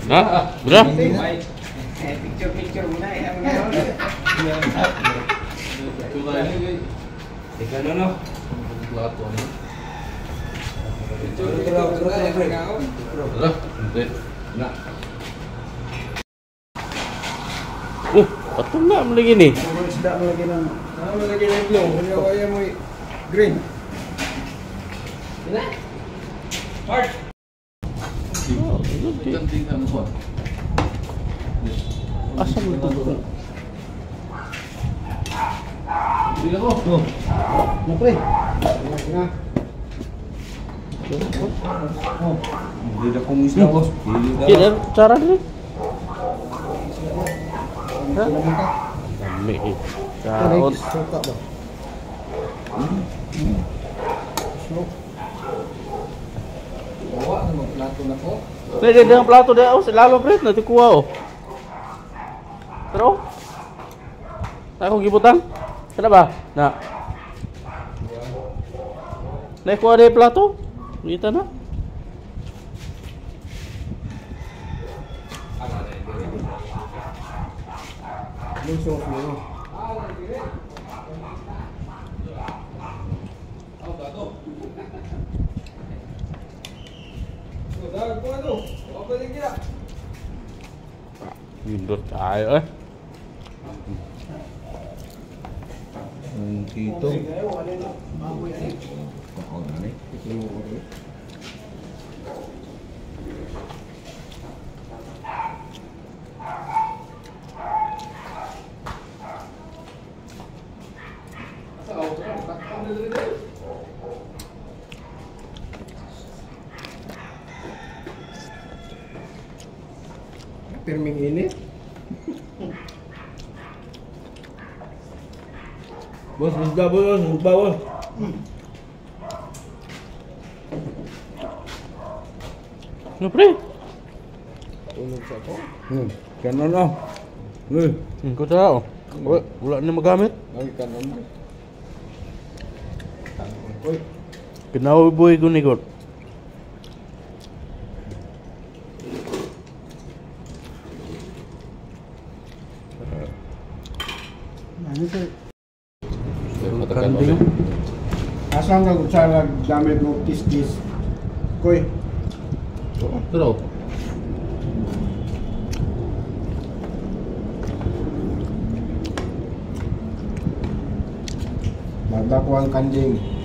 Na, bra. Picture picture muna eh. Ikaw no. Plato ni. Na. Patong na mo lagi ni. Isda mo lagi ng ano lagi ng blue, kaya mo green. Mark. Asa mo ito? Hindi ako. Oh. Na pre. Na. Oh. Hindi na kong isda, boss. Hindi na. Kaya cara ni. Dami. Kaon. Suka ba? Bawa na magplato na ko. Pwede ang plato dia oh, lalo pre, nanti kuha oh. Pero akong gibutang. Kana ba? Na. Nakuha dia plato. Kita na. Yung sauce mo. Nindot tayo eh. Ang tito. Pirming init. Boss, isda boss, isda boss. Ano pre? Tulog sa ako. Kanon oh. Ko tao. Wala na magamit. Ay, kanon. Uy. Kinaw boy gunigot. Ano ito? Kanding. Asan ka kutsara gamit mo tis-tis? Koy. Pero Magdako ang kanding.